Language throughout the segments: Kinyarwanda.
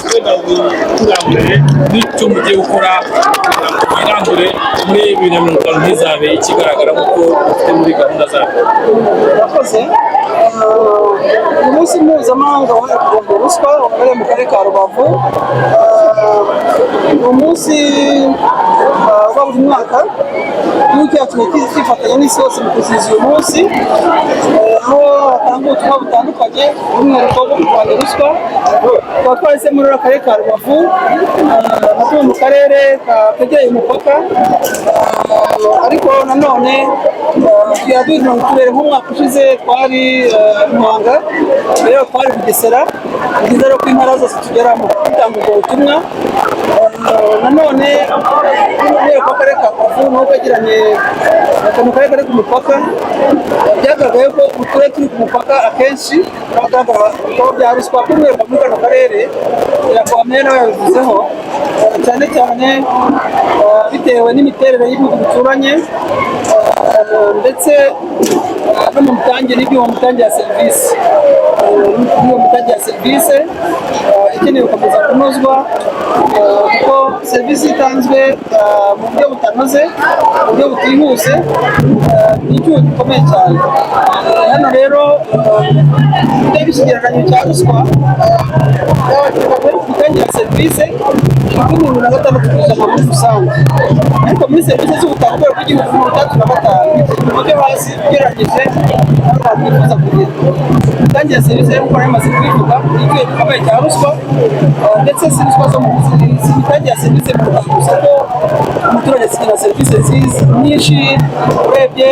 Wenda n'icyo mugiye gukora kugira ngo mwirandure muri 2050, ntizabe ikigaragara nk'uko mufite muri gahunda zabyo. Murakoze. Umunsi mpuzamahanga wahariwe kurwanya ruswa wabereye mu karere ka Rubavu. Ni umunsi uba buri mwaka. Igihugu cyacu kifatanya n'isi yose mu kwizihiza uyu munsi, aho hatanga ubutumwa butandukanye, by'umwihariko bwo kurwanya ruswa. Tukaba twahisemo muri aka karere ka Rubavu nka tumwe mu karere kegereye umupaka, ariko nanone tugera duhindura mu turere. Nk'umwaka ushize twari Muhanga, rero twari Bugesera. Ni byiza rero ko intara zose tugeramo dutanga ubwo butumwa. Nanone kubera ko akarere ka Rubavu nubwo kegeranye mu karere kari ku mupaka, byagaragaye ko uturere turi ku mupaka akenshi hagaragara ibikorwa bya ruswa, by'umwihariko muri kano karere. Nyakubahwa meya nawe yabivuzeho, cyane cyane bitewe n'imiterere y'ibihugu bituranye, ndetse no mu mitangire n'ibyuma, mu mitangire ya serivisi, n'iyo mitangire ya serivisi ikeneye gukomeza kunozwa, kuko serivisi itanzwe mu buryo butanoze, mu buryo butihuse, ni icyuho gikomeye cyane. Hano rero ndeba ikigereranyo cya ruswa ku mitangire ya serivisi kuri 56% muri rusange, ariko muri serivisi z'ubutaka ku rwego rw'igihugu 35, igipimo cyo hasi ugereranyije n'aho bakwifuza kugera. Imitangire ya serivisi rero, nk'uko nari maze kubivuga, ni icyuho gikomeye cya ruswa, ndetse si ruswa zo mu si imitangire ya serivisi mu Rwanda gusa, ko umuturage akenera serivisi nziza nyinshi. Urebye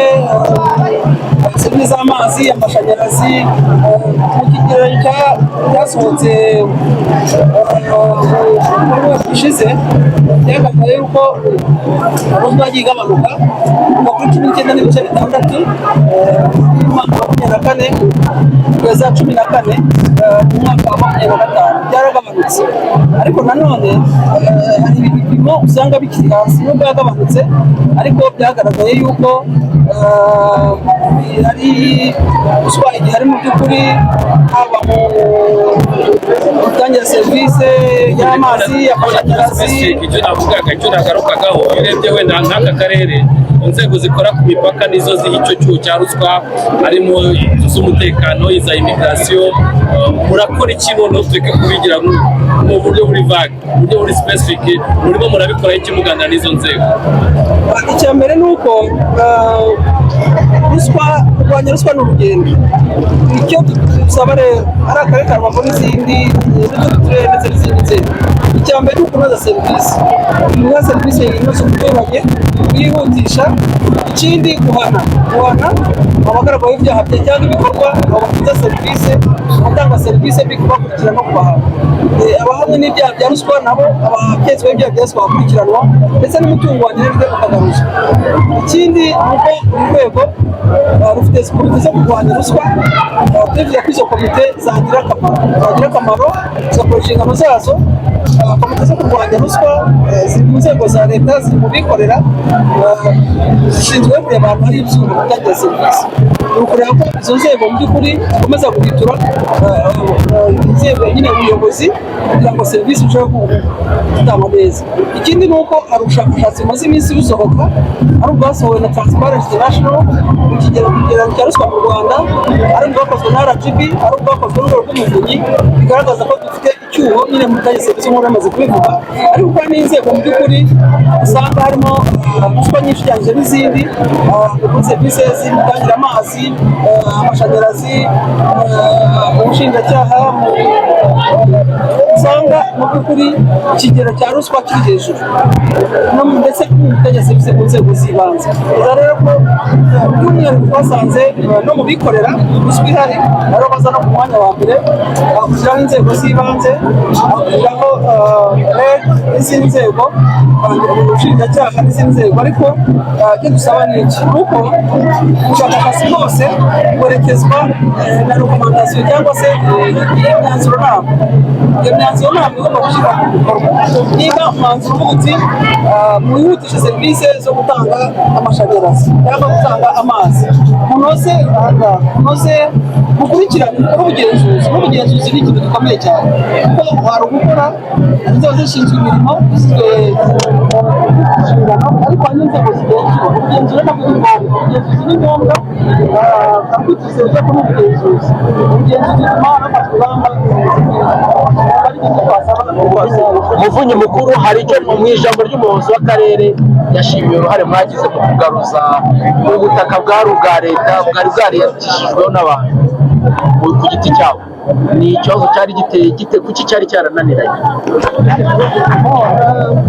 serivisi z'amazi, amashanyarazi, mu kigereranyo cyasohotse mu mwaka ushize, byagaragaye yuko ruswa yagiye igabanuka kuva kuri 19.6 mu mwaka wa 24 kugeza 14 mu mwaka wa 25, byaragabanutse. Ariko nanone hari ibipimo usanga bikiri hasi nubwo yagabanutse, ariko byagaragaye yuko hari ruswa igihari mu by'ukuri, haba mu mitangire ya serivisi y'amazi, amashanyarazi. Icyo navugaga, icyo nagarukagaho, iyo urebye wenda nk'aka karere, inzego zikora ku mipaka nizo ziha icyo cyuho cya ruswa, harimo iz'umutekano, iza immigration. Murakora iki noneho? Tureke kubigira mu buryo buri vague, mu buryo buri specific. Murimo murabikora iki muganira n'izo nzego? Icya mbere ni uko ruswa, kurwanya ruswa ni urugendo. Icyo dusaba rero ari akarere ka Rubavu n'izindi, n'utundi turere ndetse n'izindi nzego, icya mbere ni ukunoza serivisi, kunoza serivisi inoza umuturage, kuyihutisha. Ikindi, guhana abagaragaweho ibyaha cyangwa ibikorwa babuza serivisi, abatanga serivisi mbi, kubakurikirana no kubahana. Abahamwe n'ibyaha bya ruswa nabo, abaketsweho ibyaha bya ruswa bakurikiranwa, ndetse n'umutungo wanyerejwe ukagaruzwa. Ikindi ni uko buri rwego rufite komite zo kurwanya ruswa. Turifuza ko izo komite zagira akamaro zigakora inshingano zazo. Komite zo kurwanya ruswa ziri mu nzego za leta, ziri mu bikorera, zishinzwe kureba ahantu hari ibyuho mu mitangire ya serivisi. Ni ukureba ko izo nzego mu by'ukuri zikomeza guhitura inzego nyine, ubuyobozi, kugira ngo serivisi irusheho gutangwa neza. Ikindi ni uko hari ubushakashatsi bumaze iminsi busohoka, ari ubwasohowe na Transparency International mu kigero ku cya ruswa mu Rwanda, ari ubwakozwe na RGB, ari ubwakozwe n'urwego rw'umuvunyi, bigaragaza ko dufite icyuho nyine mu mitangire serivisi nk'uko namaze kubivuga. Ariko hari n'inzego mu by'ukuri usanga harimo ruswa nyinshi ugereranyije n'izindi, muri serivisi z'imitangire, amazi, amashanyarazi, ubushinjacyaha, usanga mu by'ukuri ikigero cya ruswa kiri hejuru, ndetse no mu mitangire serivisi mu nzego z'ibanze. Bivuze rero ko by'umwihariko twasanze no mu bikorera ruswa ihari, ariho baza no ku mwanya wa mbere, gushyiraho inzego z'ibanze. hakurikiraho REG n'izindi nzego, ubushinjacyaha n'izindi nzego. Ariko icyo dusaba ni iki? Ni uko ubushakashatsi bwose bwerekezwa na recommandation cyangwa se imyanzuro nama. Iyo myanzuro nama igomba gushyirwa mu bikorwa. Niba umwanzuro uvuga uti mwihutishe serivisi zo gutanga amashanyarazi cyangwa gutanga amazi, munoze ahangaha, munoze, mukurikirane, mukore ubugenzuzi. N'ubugenzuzi ni ikintu gikomeye cyane, kuko hari ugukora inzego zishinzwe imirimo, zishinzwe inshingano, ariko hari n'inzego zigenzura. Ubugenzura nabwo ni ngombwa, ubugenzuzi ni ngombwa. Kwitiza ko n'ubugenzuzi, ubugenzuzi butuma hafatwa ingamba ari byo twasaba. Muvunyi mukuru, hari icyo mu ijambo ry'umuyobozi w'akarere yashimiye uruhare mwagize mu kugaruza ubutaka bwari ubwa leta, bwari bwariyandikishijweho n'abantu ku giti cyabo. Ni ikibazo cyari giteye gite? Kuki cyari cyarananiranye?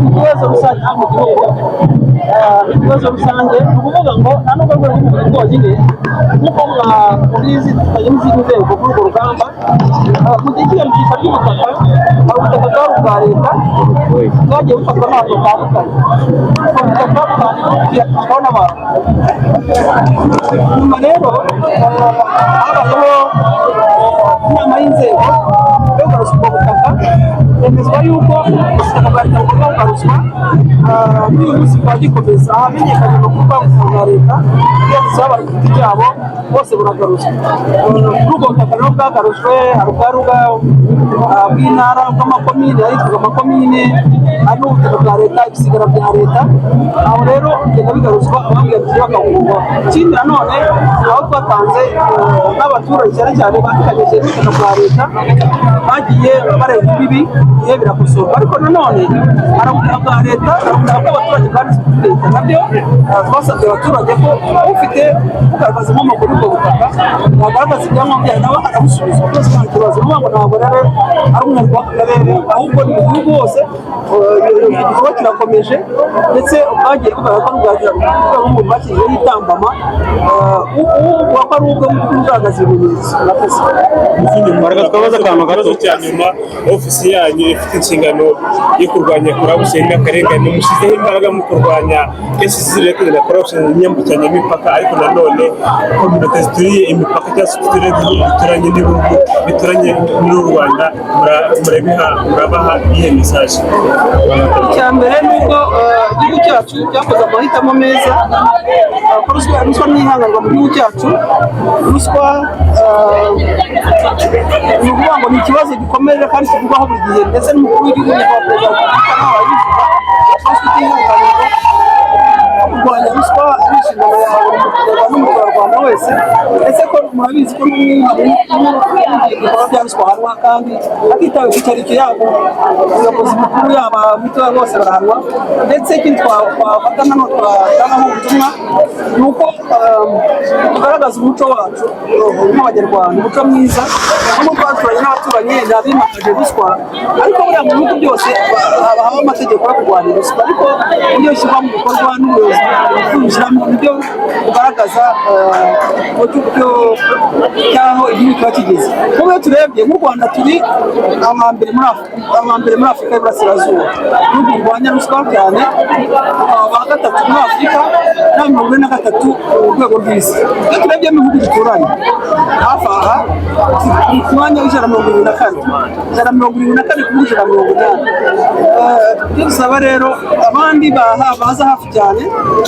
Ikibazo rusange mu gihugu, ikibazo rusange ni ukuvuga ngo nta nubwo rwego rw'umuvunyi rwonyine, nk'uko mubizi dufitanye n'izindi nzego muri urwo rugamba. Mu gihe cy'iyandikisha ry'ubutaka, hari ubutaka bwari ubwa leta bwagiye bufatwa n'abantu batandukanye, ubwo butaka bwiyandikishwaho n'abantu. Nyuma rero habayeho inama y'inzego yo kugaruzwa ubwo butaka, hemezwa yuko ubutaka bwa leta bugomba kugaruzwa. N'uyu munsi bukaba gikomeza. Ahamenyekanye amakuru bwa leta bwiyanditseho abantu ku giti cyabo, bose buragaruzwa. Kuri ubwo butaka rero bwagarujwe, hari ubwari bw'intara, bw'amakomine, ahitwaga amakomine, hari n'ubutaka bwa leta, ibisigara bya leta. Aho rero bigenda bigaruzwa, ababwiyandikishije bakabugurwa. Ikindi nanone, aho twatanze n'abaturage cyane cyane bateganyije n'ubutaka bwa leta, bagiye barenga imbibi, igihe birakosorwa. Ariko nanone hari ubutaka bwa leta, hari ubutaka bw'abaturage bwanditswe kuri leta. Nabyo twasabye abaturage ko ufite ugaragaza inkomoko y'ubwo butaka yagaragaza ibyangombwa byayo, nawe arabusubizwa byose, nta kibazo. Ni ukuvuga ngo ntabwo rero ari umwihariko w'aka karere, ahubwo ni mu gihugu hose. Igikorwa kirakomeje, ndetse bwagiye bugaragara ko n'ubwa bwashyizeho itambama uvuga ko ari ubwe ugaragaza ibimenyetso. Murakoze. Reka twabaze akantu gato. Ikibazo cya nyuma: ofisi yanyu ifite inshingano yo kurwanya corruption n'akarengane. Mushyizeho imbaraga mu kurwanya case zirerekana na corruption nyambukiranyamipaka, ariko nanone kominote zituriye imipaka cyangwa se uturere duturanye n'ibihugu bituranye n'u Rwanda, murabaha iyihe message? Icya mbere ni uko igihugu cyacu cyakoze amahitamo meza, ko ruswa ntihanganwa mu gihugu cyacu. Ruswa ni ukuvuga ngo ni ikibazo gikomeye kandi kivugwaho buri gihe, ndetse n'umukuru w'igihugu, nyakubahwa Perezida wa Repubulika, nawe arabivuga. Ruswa itihanganirwa, kurwanya ruswa ari inshingano ya buri muturarwanda n'umuturarwanda wese, ndetse ko murabizi ko ibikorwa bya ruswa ahanwa, kandi hatitawe ku icyo ari cyo, yaba umuyobozi mukuru, yaba mutoya, bose barahanwa. Ndetse ikindi twafata nanone twatangamo ubutumwa ni uko tugaragaza umuco wacu nk'Abanyarwanda, umuco mwiza, nk'uko twaturanye n'abaturanyi bimakaje ruswa. Ariko buriya mu bihugu byose haba amategeko yo kurwanya ruswa, ariko uburyo bishyirwa mu bikorwa n'ubuyobozi bubishyiramo nibyo bugaragaza uburyo cy'aho igihugu kiba kigeze. Nk'ubu iyo turebye nk'u Rwanda, turi aba mbere muri Afurika y'Iburasirazuba, ibihugu birwanya ruswa cyane, aba gatatu muri Afurika na 43 ku rwego rw'isi. Iyo turebye mu bihugu duturanye hafi aha, turi ku mwanya wa 174, 174 kuri 180. Ibyo dusaba rero abandi baza hafi cyane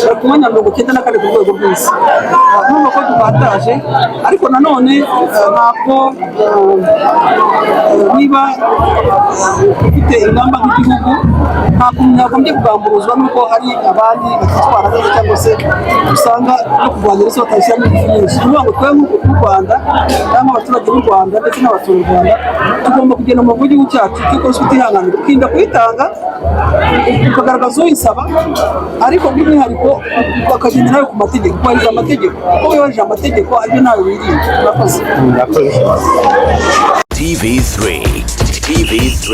bari ku mwanya wa 94 ku rwego rw'isi. Urumva ko dukataje. Ariko nanone ntabwo niba ufite ingamba nk'igihugu, ntabwo umuntu yagombye kugamburuzwa n'uko hari abandi batitwara neza cyangwa se usanga no kurwanya ruswa batabishyiramo ingufu nyinshi. Ni ukuvuga ngo twe nk'u Rwanda cyangwa abaturage b'u Rwanda ndetse n'abaturarwanda, tugomba kugenda mu gihugu cyacu cy'uko ruswa itihanganira, ukirinda kuyitanga, ukagaragaza uyisaba, ariko by'umwihariko bakagenda nawe ku mategeko, kubahiriza amategeko, kuko wubahirije amategeko aribyo nawe wirinda. Murakoze. Murakoze. TV3. TV3.